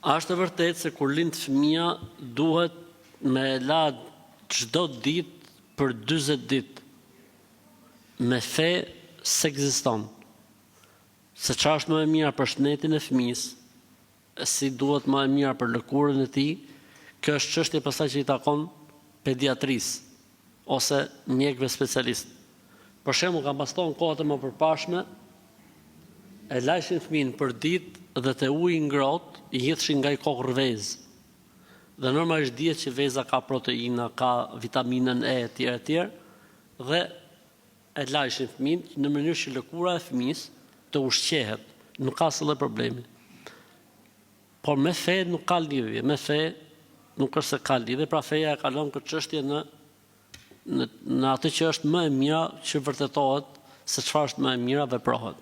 A është e vërtetë se kur lind fëmija duhet me e la çdo ditë për 40 ditë? Me fe s'ekziston. Se ça është më e mira për shëndetin e fëmijës, e si duhet më e mira për lëkurën e tij, kjo është çështje pastaj që i takon pediatrisë ose mjekëve specialistë. Për shembull, kam pas thonë kohët e mëpërparshme, e lajshin fëmijën për ditë dhe te uji i ngrohtë i hidhshin nga i kokërr vezë. Dhe normalisht dihet që veza ka proteina, ka vitaminën E etj etj dhe e lajshin fëmijën në mënyrë që lëkura e fëmijës të ushqehet, nuk ka asnjë lloj problemi. Por me fe nuk ka lidhje, me fe nuk është se ka lidhje, pra feja e kalon këtë çështje në në në atë që është më e mira që vërtetohet se çfarë është më e mira veprohet.